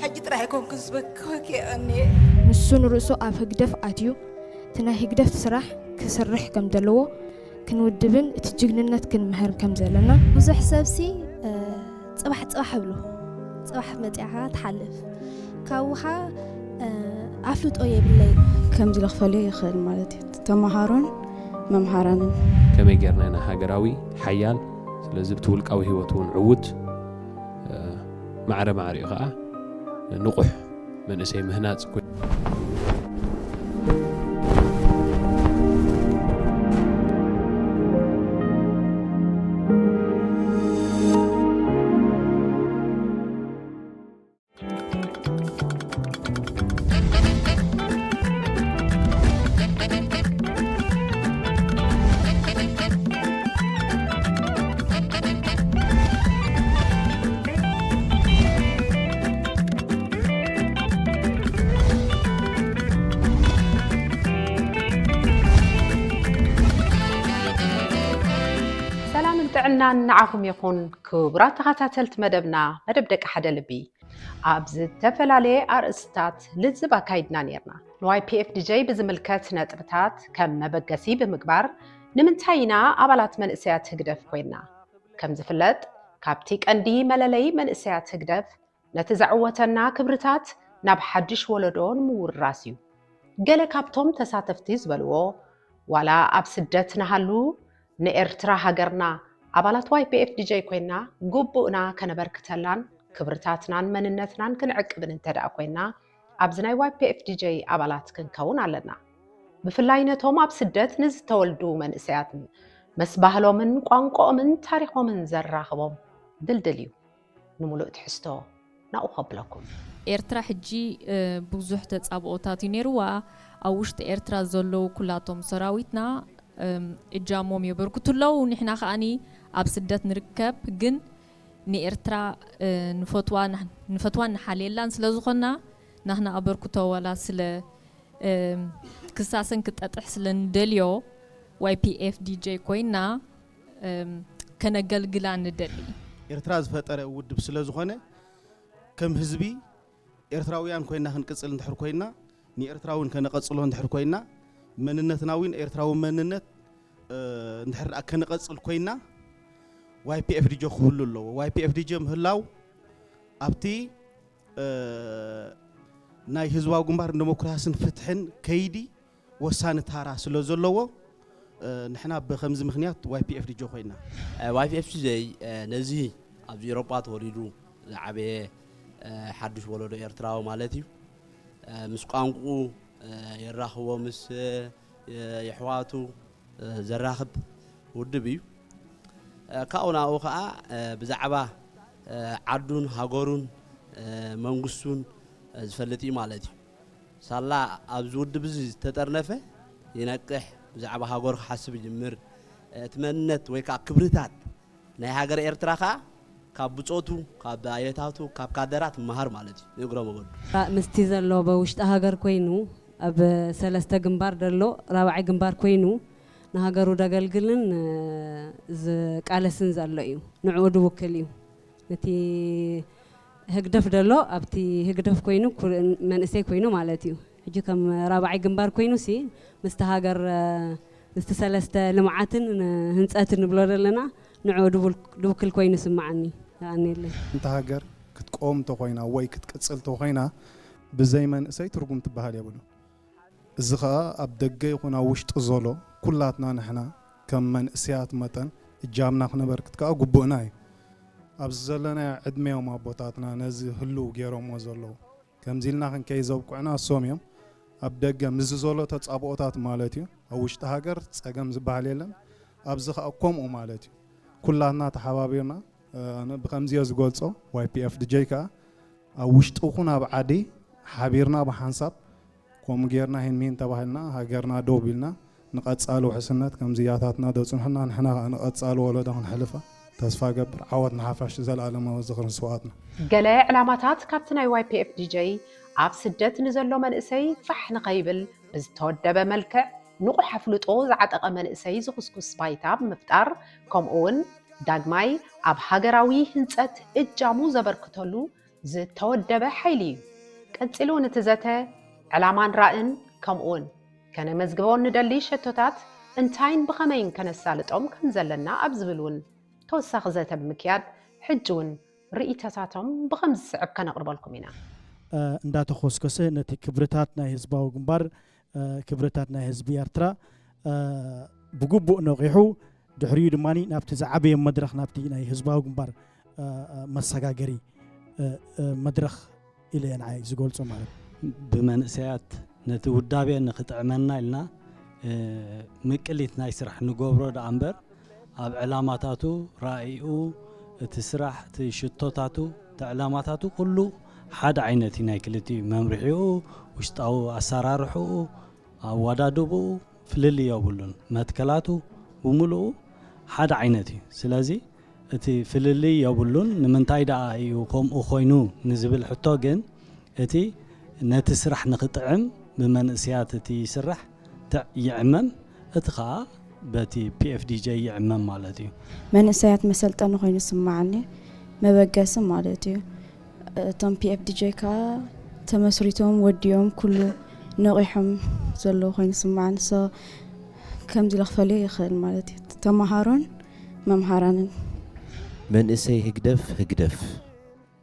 ሕጂ ጥራሕ ኣይኮንኩን ዝበክወኪ እኔ። ንሱ ንርእሱ ኣብ ህግደፍ ኣትዩ እቲ ናይ ህግደፍ ስራሕ ክስርሕ ከም ዘለዎ ክንውድብን እቲ ጅግንነት ክንምህር ከም ዘለና። ብዙሕ ሰብሲ ጽባሕ ጽባሕ እብሎ ጽባሕ መጺኣኻ ትሓልፍ ካብኻ ኣፍልጦ የብለይ። ከምዚ ለኽፈልዮ ይኽእል ማለት እዩ ተመሃሮን መምሃራንን። ከመይ ጌርና ኢና ሃገራዊ ሓያል ስለዚ ብቲ ውልቃዊ ህይወት እውን ዕዉት ማዕረ ማዕሪኡ ከዓ ንቑሕ መንእሰይ ምህናፅ። ሰላምን ጥዕናን ንዓኹም ይኹን ክቡራት ተኸታተልቲ መደብና፣ መደብ ደቂ ሓደ ልቢ። ኣብ ዝተፈላለየ ኣርእስታት ልዝብ ኣካይድና ነይርና። ንዋይ ፒ ኤፍ ዲ ጀይ ብዝምልከት ነጥብታት ከም መበገሲ ብምግባር፣ ንምንታይ ኢና ኣባላት መንእሰያት ህግደፍ ኮይና? ከም ዝፍለጥ፣ ካብቲ ቀንዲ መለለይ መንእሰያት ህግደፍ፣ ነቲ ዘዕወተና ክብርታት ናብ ሓድሽ ወለዶ ንምውርራስ እዩ። ገለ ካብቶም ተሳተፍቲ ዝበልዎ፣ ዋላ ኣብ ስደት ንሃሉ፣ ንኤርትራ ሃገርና ኣባላት ዋይ ፒ ኤፍ ዲ ጀይ ኮይና ግቡእና ከነበርክተላን ክብርታትናን መንነትናን ክንዕቅብን እንተ ደኣ ኮይና፣ ኣብዚ ናይ ዋይ ፒ ኤፍ ዲ ጀይ ኣባላት ክንከውን ኣለና። ብፍላይ ነቶም ኣብ ስደት ንዝተወልዱ መንእሰያት፣ መስ ባህሎምን ቋንቋኦምን ታሪኾምን ዘራኽቦም ድልድል እዩ። ንምሉእ ትሕዝቶ ናብኡ ከብለኩም። ኤርትራ ሕጂ ብዙሕ ተጻብኦታት እዩ ነይርዋ። ኣብ ውሽጢ ኤርትራ ዘለዉ ኩላቶም ሰራዊትና እጃሞም የበርክቱ ኣለዉ። ንሕና ከኣኒ ኣብ ስደት ንርከብ፣ ግን ንኤርትራ ንፈትዋን ንሓልየላን ስለ ዝኾንና ናህና ኣበርክቶ ዋላ ስለ ክሳሰን ክጠጥሕ ስለ ንደልዮ ዋይ ፒ ኤፍ ዲ ጀይ ኮይና ከነገልግላ ንደሊ። ኤርትራ ዝፈጠረ ውድብ ስለ ዝኾነ ከም ህዝቢ ኤርትራውያን ኮይና ክንቅጽል እንድሕር ኮይና ንኤርትራ እውን ከነቐጽሎ እንድሕር ኮይና መንነትና እውን ኤርትራዊ መንነት እንድሕር ደኣ ከነቐጽል ኮይና ዋይ ፒ ኤፍ ዲ ጀ ክህሉ ኣለዎ። ዋይ ፒ ኤፍ ዲ ጀ ምህላው ኣብቲ ናይ ህዝባዊ ግንባር ንደሞክራስን ፍትሕን ከይዲ ወሳኒ ታራ ስለ ዘለዎ ንሕና ብከምዚ ምክንያት ዋይ ፒ ኤፍ ዲ ጀ ኮይና። ዋይ ፒ ኤፍ ዲ ጀ ነዚ ኣብዚ ኤሮጳ ተወሊዱ ዝዓበየ ሓድሽ ወለዶ ኤርትራዊ ማለት እዩ። ምስ ቋንቁኡ የራኽቦ፣ ምስ የሕዋቱ ዘራኽብ ውድብ እዩ። ካብኡ ናብኡ ከዓ ብዛዕባ ዓዱን ሃገሩን መንግስቱን ዝፈልጥ እዩ ማለት እዩ። ሳላ ኣብዚ ውድብ እዚ ዝተጠርነፈ ይነቅሕ፣ ብዛዕባ ሃገሩ ክሓስብ ይጅምር። እቲ መንነት ወይ ከዓ ክብርታት ናይ ሃገረ ኤርትራ ከዓ ካብ ብጾቱ፣ ካብ ኣየታቱ፣ ካብ ካደራት ይመሃር ማለት እዩ። ንእግረ መገዱ። ምስቲ ዘሎ ብውሽጢ ሃገር ኮይኑ ኣብ ሰለስተ ግንባር ደሎ ራብዓይ ግንባር ኮይኑ ንሃገሩ ደገልግልን ዝቃለስን ዘሎ እዩ። ንዕኡ ድውክል እዩ። ነቲ ህግደፍ ደሎ ኣብቲ ህግደፍ ኮይኑ መንእሰይ ኮይኑ ማለት እዩ። ሕጂ ከም ራብዓይ ግንባር ኮይኑ ሲ ምስቲ ሃገር ምስቲ ሰለስተ ልምዓትን ህንፀትን ንብሎ ዘለና ንዕኡ ድውክል ኮይኑ ስምዓኒ። የቐንየለይ። እንተ ሃገር ክትቆም ተኾይና ወይ ክትቅፅል ተኾይና ብዘይ መንእሰይ ትርጉም ትበሃል የብሉን። እዚ ኸኣ ኣብ ደገ ይኹን ኣብ ውሽጢ ዘሎ ኩላትና ንሕና ከም መንእሰያት መጠን እጃምና ክነበርክት ከኣ ግቡእና እዩ። ኣብዚ ዘለናዮ ዕድመ እዮም ኣቦታትና ነዚ ህልው ገይሮምዎ ዘለዉ። ከምዚ ኢልና ክንከይድ ዘብቅዑና እሶም እዮም። ኣብ ደገ ምስዚ ዘሎ ተጻብኦታት ማለት እዩ። ኣብ ውሽጢ ሃገር ጸገም ዝበሃል የለን። ኣብዚ ኸኣ ከምኡ ማለት እዩ። ኩላትና ተሓባቢርና ኣነ ብኸምዚ እየ ዝገልጾ። ዋይ ፒ ኤፍ ዲ ጀይ ከኣ ኣብ ውሽጢ ይኹን ኣብ ዓዲ ሓቢርና ብሓንሳብ ከምኡ ጌርና ሂን ሚን ተባሂልና ሃገርና ደው ቢልና ንቐጻሊ ውሕስነት ከምዚ ያታትና ደጽንሑና ንሕና ከኣ ንቐጻሊ ወለዶ ክንሕልፋ ተስፋ እገብር። ዓወት ንሓፋሽ። ዘልኣለማዊ ዝኽሪ ንስውኣትና። ገለ ዕላማታት ካብቲ ናይ ዋይ ፒ ኤፍ ዲ ጀይ ኣብ ስደት ንዘሎ መንእሰይ ፋሕ ንኸይብል ብዝተወደበ መልክዕ ንቑሕ ኣፍልጦ ዝዓጠቐ መንእሰይ ዝኹስኩስ ባይታ ብምፍጣር ከምኡውን ዳግማይ ኣብ ሃገራዊ ህንፀት እጃሙ ዘበርክተሉ ዝተወደበ ሓይሊ እዩ። ቀጺሉ ነቲ ዘተ ዕላማን ራእን ከምኡውን ከነመዝግቦ ንደሊ ሸቶታት እንታይን ብኸመይን ከነሳልጦም ከም ዘለና ኣብ ዝብል እውን ተወሳኺ ዘተ ብምክያድ ሕጂ እውን ርእይቶታቶም ብኸም ዝስዕብ ከነቕርበልኩም ኢና። እንዳተኾስኮሰ ነቲ ክብርታት ናይ ህዝባዊ ግንባር ክብርታት ናይ ህዝቢ ኤርትራ ብግቡእ ነቒሑ ድሕሪኡ ድማ ናብቲ ዝዓበየ መድረኽ ናብቲ ናይ ህዝባዊ ግንባር መሰጋገሪ መድረኽ ኢለ እየ ንዓይ ዝገልጾ ማለት እዩ። ብመንእሰያት ነቲ ውዳቤ ንኽጥዕመና ኢልና ምቅሊት ናይ ስራሕ ንገብሮ ደኣ እምበር ኣብ ዕላማታቱ ራእይኡ እቲ ስራሕ እቲ ሽቶታቱ እቲ ዕላማታቱ ኩሉ ሓደ ዓይነት እዩ ናይ ክልቲኡ መምርሒኡ ውሽጣዊ ኣሰራርሕኡ ኣወዳድብኡ ፍልልይ የብሉን መትከላቱ ብምልኡ ሓደ ዓይነት እዩ ስለዚ እቲ ፍልልይ የብሉን ንምንታይ ደኣ እዩ ከምኡ ኮይኑ ንዝብል ሕቶ ግን እቲ ነቲ ስራሕ ንኽጥዕም ብመንእስያት እቲ ስራሕ ይዕመም እቲ ኸዓ በቲ PFDJ ይዕመም ማለት እዩ። መንእሰያት መሰልጠኒ ኮይኑ ይስምዓኒ መበገሲ ማለት እዩ። እቶም PFDJ ከዓ ተመስሪቶም ወዲኦም ኩሉ ነቒሖም ዘለዉ ኮይኑ ይስምዓኒ so ከምዚ ኢለ ክፈልዮ ይኽእል ማለት እዩ ተመሃሮን መምሃራንን። መንእሰይ ህግደፍ ህግደፍ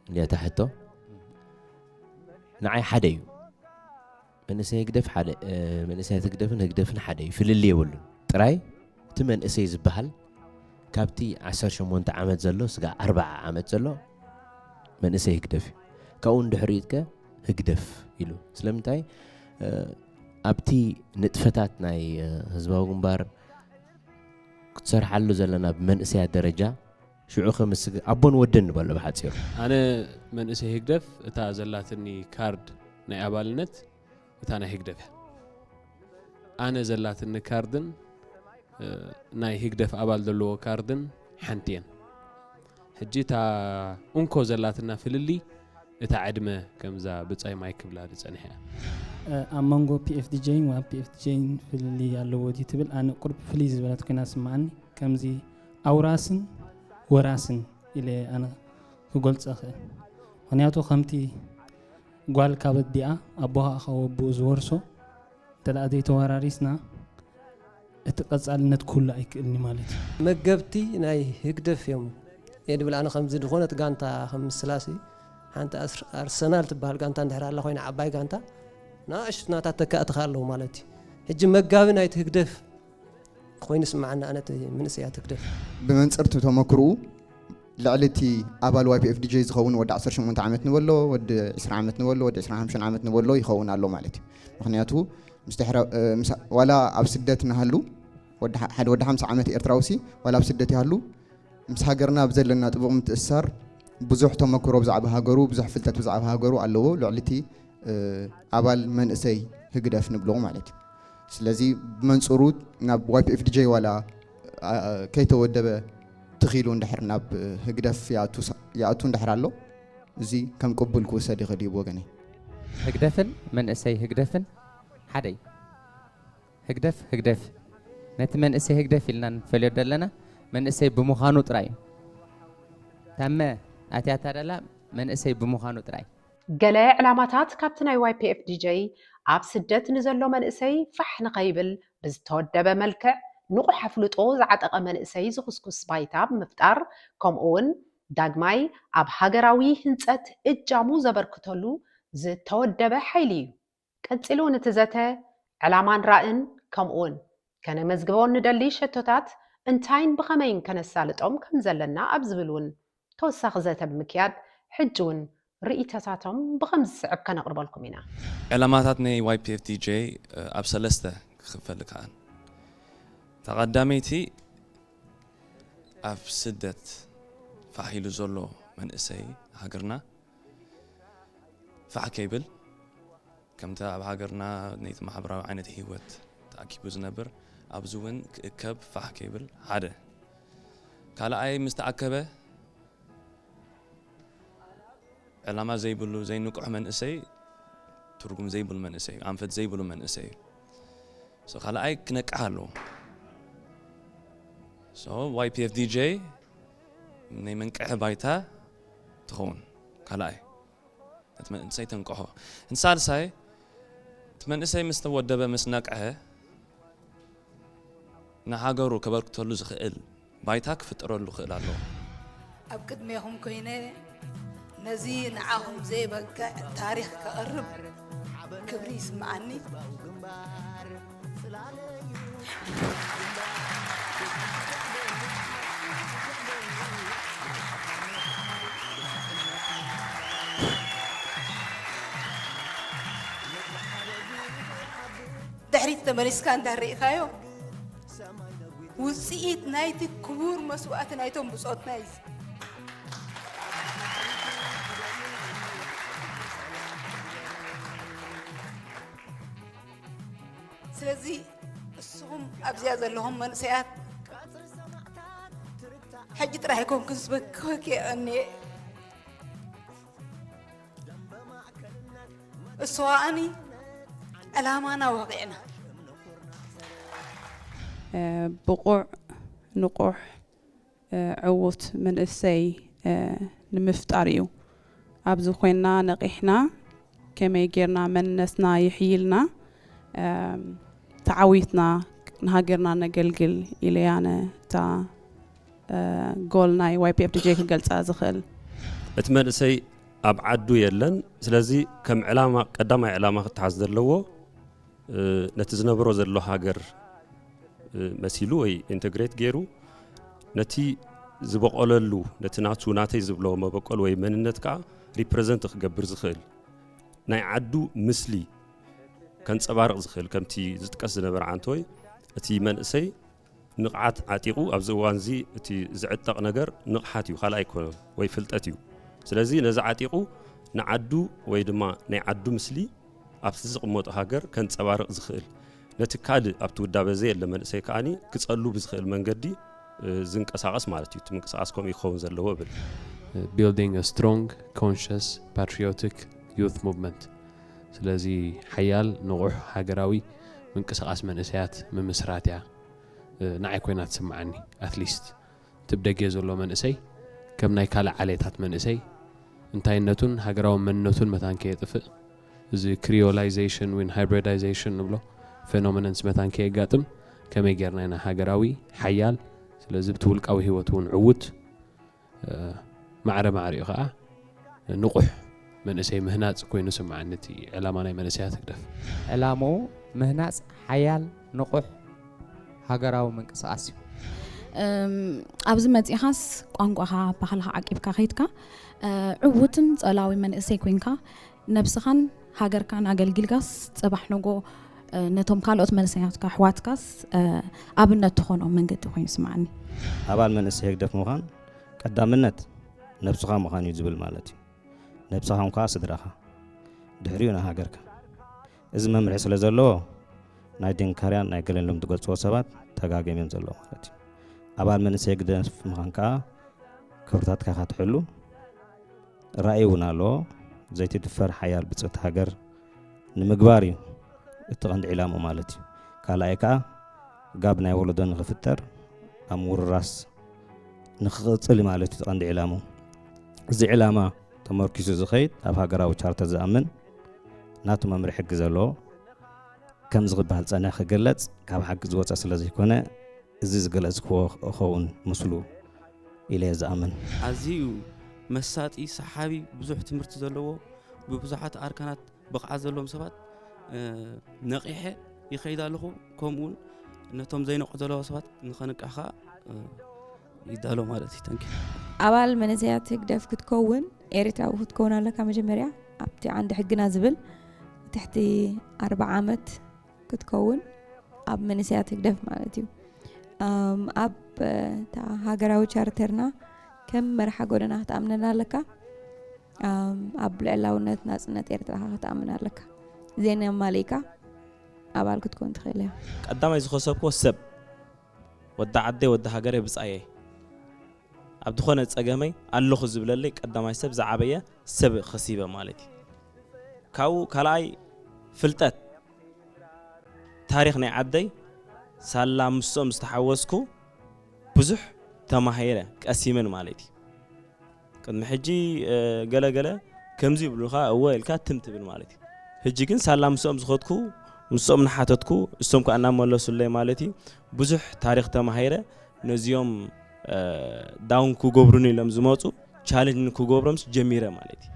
እንድያ እታ ሕቶ ንዓይ ሓደ እዩ። መንእሰይ ህግደፍ ሓደ መንእሰያት ህግደፍን ህግደፍን ሓደ እዩ ፍልልይ የብሉን ጥራይ እቲ መንእሰይ ዝበሃል ካብቲ ዓሰርተ ሸሞንተ ዓመት ዘሎ ስጋዕ ኣርብዓ ዓመት ዘሎ መንእሰይ ህግደፍ እዩ ካብኡ ንድሕሪኡ ከ ህግደፍ ኢሉ ስለምንታይ ኣብቲ ንጥፈታት ናይ ህዝባዊ ግንባር ክትሰርሓሉ ዘለና ብመንእሰያት ደረጃ ሽዑ ከ ምስ ኣቦን ወድን ንበሎ ብሓፂሩ። ኣነ መንእሰይ ህግደፍ እታ ዘላትኒ ካርድ ናይ ኣባልነት እታ ናይ ህግደፍ እያ። ኣነ ዘላትኒ ካርድን ናይ ህግደፍ ኣባል ዘለዎ ካርድን ሓንቲ እየን። ሕጂ እታ እንኮ ዘላትና ፍልልይ እታ ዕድመ ከምዛ ብጻይ ማይ ክብላ ዝጸንሐ እያ። ኣብ መንጎ PFDJ ን ኣብ PFDJ ን ፍልልይ ኣለዎ ድዩ ትብል ኣነ ቁሩብ ፍልይ ዝበለት ኮይና ትስምዓኒ። ከምዚ ኣውራስን ወራስን ኢለ ኣነ ክገልጾ እኽእል። ምኽንያቱ ከምቲ ጓል ካብ ኣዲኣ ኣቦ ከዓ ካብ ኣቦኡ ዝወርሶ እንተ ደኣ ዘይተወራሪስና እቲ ቀጻልነት ክህሉ ኣይክእልን እዩ ማለት እዩ። መገብቲ ናይ ህግደፍ እዮም እየ ድብል ኣነ ከምዚ ዝኾነት ጋንታ ከም ምስላሲ ሓንቲ ኣርሰናል ትበሃል ጋንታ እንድሕር ኣላ ኮይና ዓባይ ጋንታ ንኣሽቱ ናታ ተካእቲ ከኣ ኣለዉ ማለት እዩ። ሕጂ መጋቢ ናይቲ ህግደፍ ኮይኑ ይስምዓኒ ኣነ እቲ መንእሰያት ህግደፍ። ብመንጽር እቲ ተመክርኡ ልዕሊ እቲ ኣባል ዋይፒኤፍዲጀይ ዝኸውን ወዲ ዓሰርተ ሸሞንተ ዓመት ንበሎ፣ ወዲ ዕስራ ዓመት ንበሎ፣ ወዲ ዕስራን ሓሙሽተን ዓመት ንበሎ ይኸውን ኣሎ ማለት እዩ። ምኽንያቱ ምስ ድሕረ ዋላ ኣብ ስደት እናሃሉ ሓደ ወዲ ሓምሳ ዓመት ኤርትራዊ ሲ ዋላ ኣብ ስደት ይሃሉ ምስ ሃገርና ብዘለና ጥቡቕ ምትእስሳር ብዙሕ ተመክሮ ብዛዕባ ሃገሩ ብዙሕ ፍልጠት ብዛዕባ ሃገሩ ኣለዎ ልዕሊ እቲ ኣባል መንእሰይ ህግደፍ ንብሎ ማለት እዩ። ስለዚ ብመንፅሩ ናብ ዋይፒኤፍዲጀይ ዋላ ከይተወደበ ትኺሉ እንድሕር ናብ ህግደፍ ይኣቱ እንድሕር ኣሎ እዚ ከም ቅቡል ክውሰድ ይኽእል እዩ ብወገነይ። ህግደፍን መንእሰይ ህግደፍን ሓደ እዩ። ህግደፍ ህግደፍ ነቲ መንእሰይ ህግደፍ ኢልና ንፈልዮ ዘለና መንእሰይ ብምዃኑ ጥራይ እዩ። ታመ ኣትያታ ደላ መንእሰይ ብምዃኑ ጥራይ። ገለ ዕላማታት ካብቲ ናይ ዋይፒኤፍዲጀይ ኣብ ስደት ንዘሎ መንእሰይ ፋሕ ንኸይብል ብዝተወደበ መልክዕ ንቑሕ ኣፍልጦ ዝዓጠቐ መንእሰይ ዝኹስኩስ ባይታ ብምፍጣር ከምኡውን ዳግማይ ኣብ ሃገራዊ ህንፀት እጃሙ ዘበርክተሉ ዝተወደበ ሓይሊ እዩ። ቀጺሉ ነቲ ዘተ ዕላማን ራእን ከምኡውን ከነመዝግቦ ንደሊ ሸቶታት እንታይን ብኸመይን ከነሳልጦም ከም ዘለና ኣብ ዝብል እውን ተወሳኺ ዘተ ብምክያድ ሕጂ እውን ርእይቶታቶም ብኸም ዝስዕብ ከነቕርበልኩም ኢና። ዕላማታት ናይ ዋይፒኤፍዲጀ ኣብ ሰለስተ ክኽፈል ይከኣል። እታ ቀዳመይቲ ኣብ ስደት ፋሕ ኢሉ ዘሎ መንእሰይ ሃገርና ፋሕ ከይብል ከምቲ ኣብ ሃገርና ነቲ ማሕበራዊ ዓይነት ህይወት ተኣኪቡ ዝነብር ኣብዚ እውን ክእከብ ፋሕ ከይብል ሓደ ካልኣይ ምስ ተኣከበ ዕላማ ዘይብሉ ዘይንቁሕ መንእሰይ ትርጉም ዘይብሉ መንእሰይ እዩ ኣንፈት ዘይብሉ መንእሰይ እዩ ካልኣይ ክነቅሕ ኣለዎ ዋይፒኤፍዲጀ ናይ መንቅሒ ባይታ ትኸውን ካልኣይ እቲ መንእሰይ ተንቅሖ። ንሳልሳይ እቲ መንእሰይ ምስ ተወደበ ምስ ነቅሐ ንሃገሩ ከበርክተሉ ዝኽእል ባይታ ክፍጥረሉ ክእል ኣለዎ። ኣብ ቅድሜኹም ኮይነ ነዚ ንዓኹም ዘይበቅዕ ታሪኽ ከቕርብ ክብሪ ይስምዓኒ። ድሕሪት ተመሊስካ እንዳርኢኻዮ ውፅኢት ናይቲ ክቡር መስዋእቲ ናይቶም ብፆትና እዩ። ስለዚ እስኹም ኣብዚኣ ዘለኹም መንእሰያት ሕጂ ጥራሕ ኣይኮንኩን ዝበክወክ የቐንየ እሱ ከኣኒ ዕላማና ወቂዕና ብቑዕ ንቑሕ ዕዉት መንእሰይ ንምፍጣር እዩ። ኣብዚ ኮይና ነቒሕና ከመይ ጌርና መንነትና ይሕይልና ተዓዊትና ንሃገርና ነገልግል ኢለያ ነታ ጎል ናይ ዋይ ፒ ኤፍ ዲ ጄ ክገልፃ ዝኽእል። እቲ መንእሰይ ኣብ ዓዱ የለን። ስለዚ ከም ዕላማ ቀዳማይ ዕላማ ክተሓዝ ዘለዎ ነቲ ዝነብሮ ዘሎ ሃገር መሲሉ ወይ ኢንተግሬት ገይሩ ነቲ ዝበቆለሉ ነቲ ናቱ ናተይ ዝብሎ መበቆል ወይ መንነት ከዓ ሪፕረዘንት ክገብር ዝኽእል ናይ ዓዱ ምስሊ ከንፀባርቕ ዝኽእል ከምቲ ዝጥቀስ ዝነበረ ዓንተወይ እቲ መንእሰይ ንቕዓት ዓጢቑ ኣብዚ እዋን እዚ እቲ ዝዕጠቕ ነገር ንቕሓት እዩ ካልኣይ ኣይኮነን ወይ ፍልጠት እዩ ስለዚ ነዚ ዓጢቑ ንዓዱ ወይ ድማ ናይ ዓዱ ምስሊ ኣብቲ ዝቕመጦ ሃገር ከንፀባርቕ ዝኽእል ነቲ ካልእ ኣብቲ ውዳበ ዘየለ መንእሰይ ከዓኒ ክፀሉ ብዝኽእል መንገዲ ዝንቀሳቐስ ማለት እዩ። እቲ ምንቅስቓስ ከምኡ ክኸውን ዘለዎ እብል። Building a strong, conscious, patriotic youth movement ስለዚ ሓያል ንቑሕ ሃገራዊ ምንቅስቓስ መንእሰያት ምምስራት እያ ንዓይ ኮይና ትስምዓኒ ኣትሊስት እቲ ብደገ ዘሎ መንእሰይ ከም ናይ ካልእ ዓሌታት መንእሰይ እንታይነቱን ሃገራዊ መንነቱን መታን ከየጥፍእ እዚ ክሪዮላይዜሽን ወይን ሃይብሪዳይዜሽን ንብሎ ፌኖሜነንስ መታን ከየጋጥም ከመይ ጌርና ኢና ሃገራዊ ሓያል ስለዚ ብቲ ውልቃዊ ህይወት እውን ዕዉት ማዕረ ማዕሪኡ ከዓ ንቑሕ መንእሰይ ምህናፅ ኮይኑ ስምዓኒ እቲ ዕላማ ናይ መንእሰያት ህግደፍ። ዕላምኡ ምህናፅ ሓያል ንቑሕ ሃገራዊ ምንቅስቓስ እዩ። ኣብዚ መፂእኻስ ቋንቋኻ ባህልኻ ዓቂብካ ከይድካ ዕዉትን ፀላዊ መንእሰይ ኮይንካ ነብስኻን ሃገርካን ኣገልጊልካስ ፅባሕ ንጎ ነቶም ካልኦት መንእሰያትካ ኣሕዋትካስ ኣብነት ትኾኖም መንገዲ ኮይኑ ይስምዓኒ። ኣባል መንእሰይ ህግደፍ ምዃን ቀዳምነት ነብስኻ ምዃን እዩ ዝብል ማለት እዩ። ነብስኻ እንኳ ስድራኻ ድሕሪኡ ንሃገርካ። እዚ መምርሒ ስለ ዘለዎ ናይ ድንካርያን ናይ ገለን ኢሎም ዝገልፅዎ ሰባት ተጋግዮም እዮም ዘለዉ ማለት እዩ። ኣባል መንእሰይ ህግደፍ ምዃን ከዓ ክብርታትካ ኢኻ ትሕሉ። ራእይ እውን ኣለዎ። ዘይትድፈር ሓያል ብፅእቲ ሃገር ንምግባር እዩ እቲ ቀንዲ ዒላምኡ ማለት እዩ። ካልኣይ ከዓ ጋብ ናይ ወለዶ ንኽፍጠር ኣብ ምውርራስ ንኽቕፅል ማለት እዩ እቲ ቀንዲ ዒላምኡ። እዚ ዕላማ ተመርኪሱ ዝኸይድ ኣብ ሃገራዊ ቻርተር ዝኣምን ናቱ መምርሒ ሕጊ ዘለዎ ከምዚ ክበሃል ፀኒሑ ክግለፅ ካብ ሓቂ ዝወፀ ስለ ዘይኮነ እዚ ዝገለፅክዎ እኸውን ምስሉ ኢለ እየ ዝኣምን። ኣዝዩ መሳጢ፣ ሰሓቢ፣ ብዙሕ ትምህርቲ ዘለዎ፣ ብብዙሓት ኣርካናት ብቕዓት ዘለዎም ሰባት ነቒሐ ይኸይድ ኣለኹ። ከምኡውን ነቶም ዘይነቑ ዘለዉ ሰባት ንኸንቅሕ ኸዓ ይዳሎ ማለት እዩ። ተንኪ ኣባል መንእሰያት ህግደፍ ክትከውን ኤርትራዊ ክትከውን ኣለካ። መጀመርያ ኣብቲ ዓንዲ ሕግና ዝብል ትሕቲ ኣርብዓ ዓመት ክትከውን ኣብ መንእሰያት ህግደፍ ማለት እዩ። ኣብ እታ ሃገራዊ ቻርተርና ከም መርሓ ጎደና ክትኣምነና ኣለካ። ኣብ ልዕላውነት ናጽነት ኤርትራኻ ክትኣምን ኣለካ። እዚአን ኣማሊእካ ኣባል ክትኮን ትኽእል እያ። ቀዳማይ ዝኸሰብክዎ ሰብ ወዲ ዓደይ ወዲ ሃገረይ ብጻየይ ኣብ ዝኾነ ጸገመይ ኣለኹ ዝብለለይ ቀዳማይ ሰብ ዝዓበየ ሰብ ከሲበ ማለት እዩ። ካብኡ ካልኣይ ፍልጠት ታሪኽ ናይ ዓደይ ሳላ ምስኦም ዝተሓወስኩ ብዙሕ ተማሂረ ቀሲመን ማለት እዩ። ቅድሚ ሕጂ ገለ ገለ ከምዚ ይብሉኻ እወ ኢልካ ትም ትብል ማለት እዩ። ሕጂ ግን ሳላ ምስኦም ዝኸድኩ፣ ምስኦም እናሓተትኩ፣ እሶም ከኣ እናመለሱለይ ማለት እዩ። ብዙሕ ታሪኽ ተማሂረ። ነዚኦም ዳውን ክገብሩኒ ኢሎም ዝመፁ ቻለንጅ ክገብሮምስ ጀሚረ ማለት እዩ።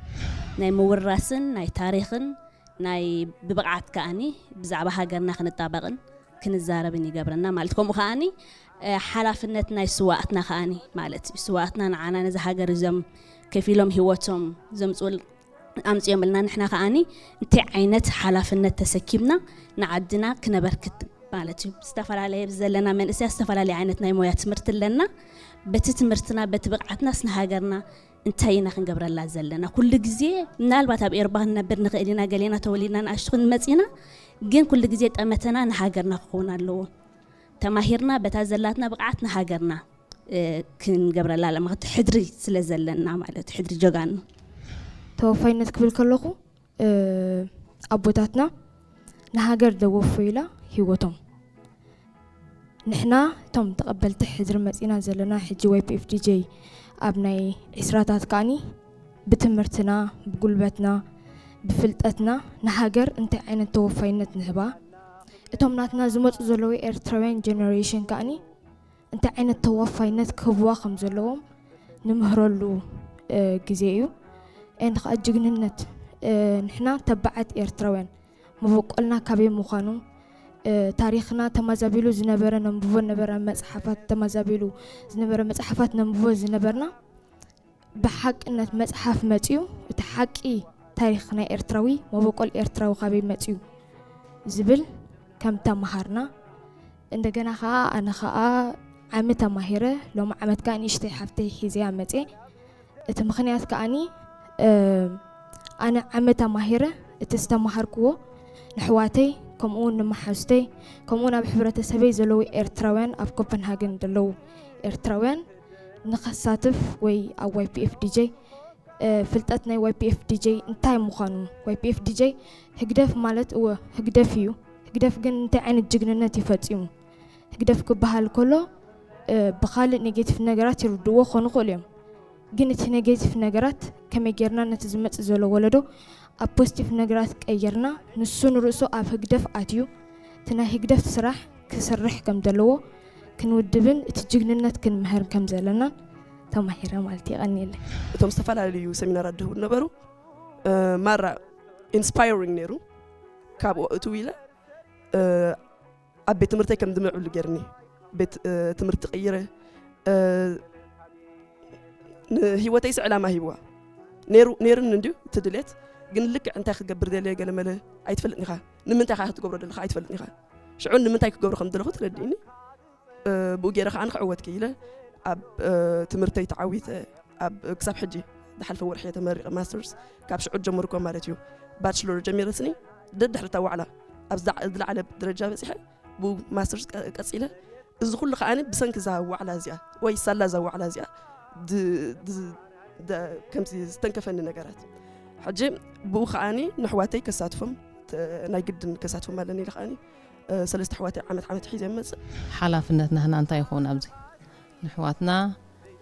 ናይ ምውራስን ናይ ታሪኽን ናይ ብብቕዓት ከኣኒ ብዛዕባ ሃገርና ክንጣበቕን ክንዛረብን ይገብረና ማለት። ከምኡ ከኣኒ ሓላፍነት ናይ ስዋኣትና ከኣኒ ማለት እዩ። ስዋኣትና ንዓና ነዚ ሃገር እዞም ከፊሎም ህይወቶም ዘምፅኡ ኣምፅኦም እልና ንሕና ከኣኒ እንታይ ዓይነት ሓላፍነት ተሰኪምና ንዓድና ክነበርክት ማለት እዩ። ዝተፈላለየ ዘለና መንእሰያ ዝተፈላለየ ዓይነት ናይ ሞያ ትምህርቲ ኣለና። በቲ ትምህርትና በቲ ብቕዓትናስ ንሃገርና እንታይ ኢና ክንገብረላ ዘለና? ኩሉ ግዜ ምናልባት ኣብ ኤርባ ክንነብር ንኽእል ኢና፣ ገሌና ተወሊድና ንኣሽቱ ክንመፅ ኢና፣ ግን ኩሉ ግዜ ጠመተና ንሃገርና ክኸውን ኣለዎ። ተማሂርና በታ ዘላትና ብቕዓት ንሃገርና ክንገብረላ ኣለና። ሕድሪ ስለ ዘለና ማለት ሕድሪ ጀጋኑ ተወፋይነት ክብል ከለኹ ኣቦታትና ንሃገር ደወፈዩላ ህይወቶም። ንሕና እቶም ተቐበልቲ ሕድሪ መፂና ዘለና ሕጂ ዋይ ፒ ኤፍ ዲ ጀይ ኣብ ናይ ዒስራታት ከኣኒ ብትምህርትና፣ ብጉልበትና፣ ብፍልጠትና ንሃገር እንታይ ዓይነት ተወፋይነት ንህባ፣ እቶም ናትና ዝመፁ ዘለዉ ኤርትራውያን ጀነሬሽን ከኣኒ እንታይ ዓይነት ተወፋይነት ክህብዋ ከም ዘለዎም ንምህረሉ ግዜ እዩ። ኤንድ ከዓ ጅግንነት ንሕና ተባዓት ኤርትራውያን መበቆልና ካበይ ምዃኑ ታሪኽና ተማዛቢሉ ዝነበረ ነንብቦ ነበረ መፅሓፋት ተማዛቢሉ ዝነበረ መፅሓፋት ነንብቦ ዝነበርና ብሓቅነት መፅሓፍ መፅዩ እቲ ሓቂ ታሪኽ ናይ ኤርትራዊ መበቆል ኤርትራዊ ካበይ መፅዩ ዝብል ከም ተምሃርና እንደገና ከዓ ኣነ ከዓ ዓሚ ተማሂረ ሎም ዓመት ከዓ ንእሽተይ ሓፍተይ ሒዘያ መፅየ እቲ ምኽንያት ከዓኒ ኣነ ዓመት ኣማሂረ እቲ ዝተማሃርክዎ ንሕዋተይ ከምኡ እውን ንመሓዙተይ ከምኡ እውን ኣብ ሕብረተሰበይ ዘለዉ ኤርትራውያን ኣብ ኮፐንሃገን ዘለዉ ኤርትራውያን ንኸሳትፍ ወይ ኣብ ዋይ ፒ ኤፍ ዲ ጀይ ፍልጠት ናይ ዋይ ፒ ኤፍ ዲ ጀይ እንታይ ምዃኑ ዋይ ፒ ኤፍ ዲ ጀይ ህግደፍ ማለት እወ ህግደፍ እዩ ህግደፍ ግን እንታይ ዓይነት ጅግንነት እዩ ፈፂሙ ህግደፍ ክበሃል ከሎ ብካልእ ኔጌቲቭ ነገራት ይርድእዎ ክኾኑ ይኽእሉ እዮም ግን እቲ ኔጌቲቭ ነገራት ከመይ ጌርና ነቲ ዝመፅእ ዘሎ ወለዶ ኣብ ፖዚቲቭ ነገራት ቀይርና ንሱ ንርእሱ ኣብ ህግደፍ ኣትዩ እቲ ናይ ህግደፍ ስራሕ ክሰርሕ ከም ዘለዎ ክንውድብን እቲ ጅግንነት ክንምህር ከም ዘለናን ተማሂረ ማለት የቐንየለይ። እቶም ዝተፈላለዩ ሰሚናራት ድህቡ ነበሩ ማራ ኢንስፓይሪንግ ነይሩ ካብኡ እትው ኢለ ኣብ ቤት ትምህርተይ ከም ዝምዕብሉ ገይርኒ ቤት ትምህርቲ ቀይረ ንህይወተይስ ዕላማ ሂብዋ ነይሩኒ እንድዩ እቲ ድሌት ግን ልክዕ እንታይ ክገብር ደልየ ገለመለ ኣይትፈልጥን ኢኻ ንምንታይ ኢኻ ክትገብሮ ደለኻ ኣይትፈልጥን ኢኻ ሽዑ ንምንታይ ክገብሮ ከም ዘለኹ ትረድእኒ ብኡ ገይረ ከዓ ንክዕወት ክኢለ ኣብ ትምህርተይ ተዓዊተ ኣብ ክሳብ ሕጂ ዝሓልፈ ወርሒ ተመሪቐ ማስተርስ ካብ ሽዑ ጀመርኮ ማለት እዩ ባችለር ጀሚረ ስኒ ደድሕሪ እታ ዋዕላ ኣብ ዝለዓለ ደረጃ በፂሐ ብኡ ማስተርስ ቀፂለ እዚ ኩሉ ከዓ ብሰንኪ እዛ ዋዕላ እዚኣ ወይ ሳላ እዛ ዋዕላ እዚኣ ከምዚ ዝተንከፈኒ ነገራት ሕጂ ብኡ ከዓ ንኣሕዋተይ ከሳትፎም ናይ ግድን ከሳትፎም ኣለኒ ኢለ ከዓ ሰለስተ ኣሕዋተይ ዓመት ዓመት ሒዘ መፅእ ሓላፍነት ናህና እንታይ ይኸውን ኣብዚ ንሕዋትና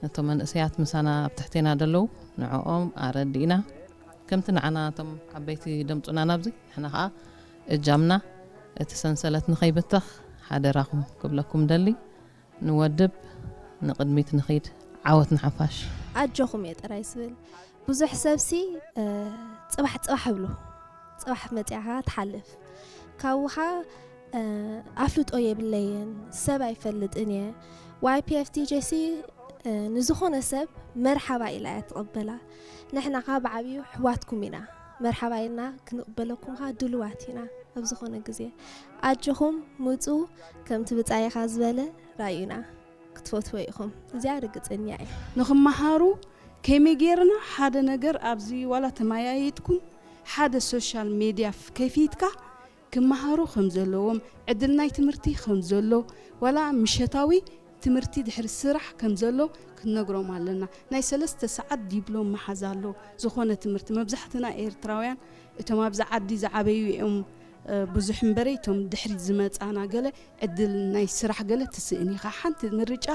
ነቶም መንእሰያት ምሳና ኣብ ትሕቴና ዘለዉ ንዕኦም ኣረዲእና ከምቲ ንዓና እቶም ዓበይቲ ደምፁና ናብዚ ንሕና ከዓ እጃምና እቲ ሰንሰለት ንኸይብተኽ ሓደራኹም ክብለኩም ደሊ ንወድብ ንቕድሚት ንኺድ ዓወት ንሓፋሽ። ኣጆኹም እየ ጥራይ ዝብል ብዙሕ ሰብሲ ፅባሕ ፅባሕ እብሉ ፅባሕ መፅያ ከዓ ትሓልፍ ካብኡ ከዓ ኣፍልጦ የብለይን ሰብ ኣይፈልጥን እየ ዋይ ፒ ኤፍ ቲ ጀ ሲ ንዝኾነ ሰብ መርሓባ ኢላ እያ ትቕበላ ንሕና ከዓ ብዓብዩ ኣሕዋትኩም ኢና መርሓባ ኢልና ክንቕበለኩም ከዓ ድልዋት ኢና ኣብ ዝኾነ ግዜ ኣጆኹም ምፁ ከምቲ ብፃይኻ ዝበለ ራእዩና ክትፈትዎ ኢኹም እዚኣ ርግፀኛ እየ ንኽመሃሩ ከመይ ጌርና ሓደ ነገር ኣብዚ ዋላ ተመያይጥኩም ሓደ ሶሻል ሜድያ ከፊትካ ክመሃሩ ከም ዘለዎም ዕድል ናይ ትምህርቲ ከም ዘሎ ዋላ ምሸታዊ ትምህርቲ ድሕሪ ስራሕ ከም ዘሎ ክንነግሮም ኣለና። ናይ ሰለስተ ሰዓት ዲፕሎም ምሓዝ ኣሎ ዝኾነ ትምህርቲ። መብዛሕትና ኤርትራውያን እቶም ኣብዚ ዓዲ ዝዓበዩ እዮም ብዙሕ እምበረ እቶም ድሕሪት ዝመጻና ገለ ዕድል ናይ ስራሕ ገለ ትስእን ኢኻ። ሓንቲ ምርጫ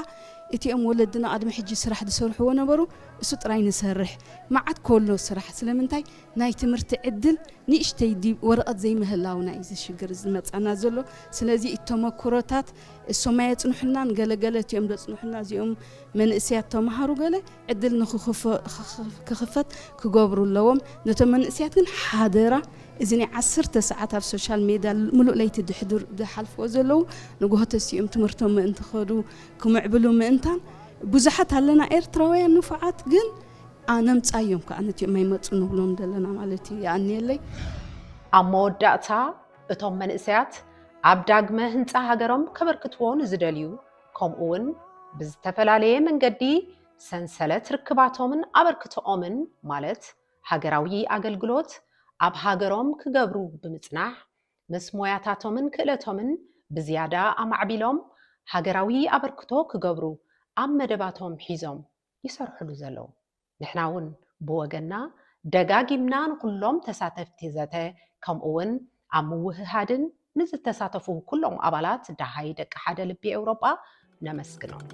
እቲኦም ወለድና ቅድሚ ሕጂ ስራሕ ዝሰርሕዎ ነበሩ፣ እሱ ጥራይ ንሰርሕ። መዓት ከሎ ስራሕ፣ ስለምንታይ ናይ ትምህርቲ ዕድል ንእሽተይ ዲ-፣ ወረቐት ዘይምህላውና እዩ እዚ ሽግር ዝመጻና ዘሎ። ስለዚ እቲ ተመኩሮታት እሶም ኣየጽንሑልናን፣ ገለገለ እቲኦም ዘጽንሑልና እዚኦም መንእሰያት ተምሃሩ ገለ ዕድል ንክኽፈ-፣ ክኽ-፣ ክኽፈት ክገብሩ ኣለዎም። ነቶም መንእሰያት ግን ሓደራ፣ እዚ ናይ ዓሰርተ ሰዓት ኣብ ሶሻል ሜድያ ምሉእ ለይቲ ድሕድር ዝሓልፍዎ ዘለዉ፣ ንግሆ ተሲኦም ትምህርቶም ምእንቲ ኸዱ ክምዕብሉ ምእንታን፣ ብዙሓት ኣለና ኤርትራውያን ንፉዓት፣ ግን ኣነምጻዮም ከኣ ነቲኦም ኣይመጹ ንብሎም ዘለና ማለት እዩ። የቐንየለይ። ኣብ መወዳእታ፣ እቶም መንእሰያት ኣብ ዳግመ ህንጻ ሃገሮም ከበርክትዎ ንዝደልዩ፣ ከምኡ እውን ብዝተፈላለየ መንገዲ ሰንሰለት ርክባቶምን ኣበርክቶኦምን፣ ማለት ሃገራዊ ኣገልግሎት፣ ኣብ ሃገሮም ክገብሩ ብምጽናሕ፣ ምስ ሞያታቶምን ክእለቶምን ብዝያዳ ኣማዕቢሎም ሃገራዊ ኣበርክቶ ክገብሩ ኣብ መደባቶም ሒዞም ይሰርሕሉ ዘለዉ። ንሕና እውን ብወገንና ደጋጊምና ንኹሎም ተሳተፍቲ ዘተ፣ ከምኡ እውን ኣብ ምውህሃድን ንዝተሳተፉ ኩሎም ኣባላት ደሃይ ደቂ ሓደ ልቢ ኤውሮጳ ነመስግኖም።